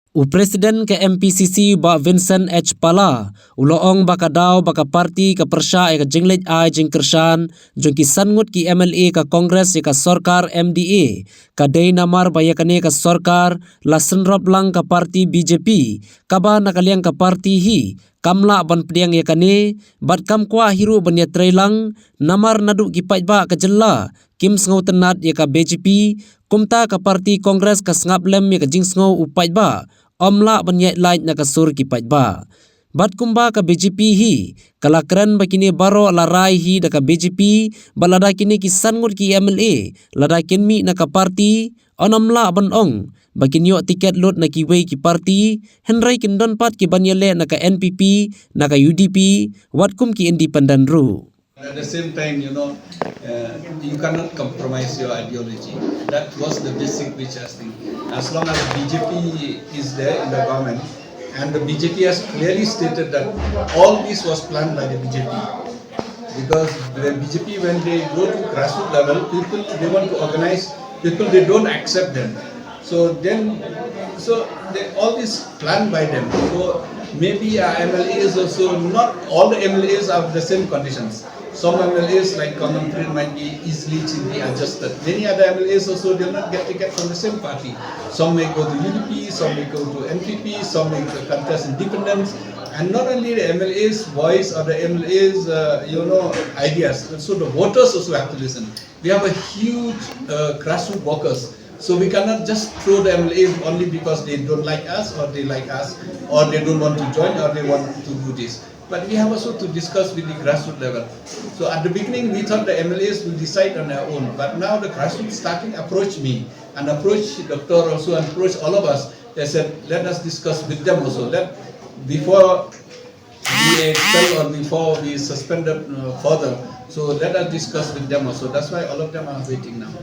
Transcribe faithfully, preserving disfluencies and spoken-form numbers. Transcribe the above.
U President ka M P C C, Bah Vincent H Pala, u la ong ba ka daw ba ka party ka pyrshah ïa ka jingleit ai jingkyrshan jong ki san ngut ki M L A ka Congress ïa ka sorkar M D A, ka dei namar ba ïa kane ka sorkar la synrop lang ka party B J P, kaba na ka liang ka party hi kam lah ban pdiang ïa kane, bad kam kwah hi ruh ban ïatrei lang, namar naduh ki paidbah ka jylla kim sngewtynnad ïa ka B J P, kumta ka party Congress ka sngap lem ïa ka jingsngew u paidbah, ym lah ban ïaid lait na ka sur ki paidbah. Bad kumba ka B J P hi ka la kren ba kine baroh la rai hi da ka B J P, bad lada kine ki san ngut ki M L A lada kin mih na ka party, yn ym lah ban ong ba kin ïoh tiket lut na kiwei ki party, hynrei kin don pat ki ban ïaleh na ka N P P, na ka U D P, wat kum ki independent ruh. At the same time, you know, uh, you cannot compromise your ideology. That was the basic which I think. As long as B J P is there in the government, and the B J P has clearly stated that all this was planned by the B J P. Because the B J P, when they go to grassroots level, people, they want to organize, people, they don't accept them. So then, so they, all this planned by them. So maybe our M L As also, not all the M L As are of the same conditions. Some M L As like Kondon Trin might be easily, cheaply adjusted. Many other M L As also, they'll not get ticket from the same party. Some may go to U D P, some may go to N P P, some may contest independence. And not only the M L As' voice or the M L As', uh, you know, ideas, so the voters also have to listen. We have a huge, uh, grassroots workers. So we cannot just throw the M L As only because they don't like us, or they like us, or they don't want to join, or they want to do this. But we have also to discuss with the grassroots level. So at the beginning, we thought the M L As will decide on their own. But now the grassroots starting approached me and approached Doctor also and approached all of us. They said, "Let us discuss with them also. Let, before we expel or before we suspended, uh, further. So let us discuss with them also." That's why all of them are waiting now.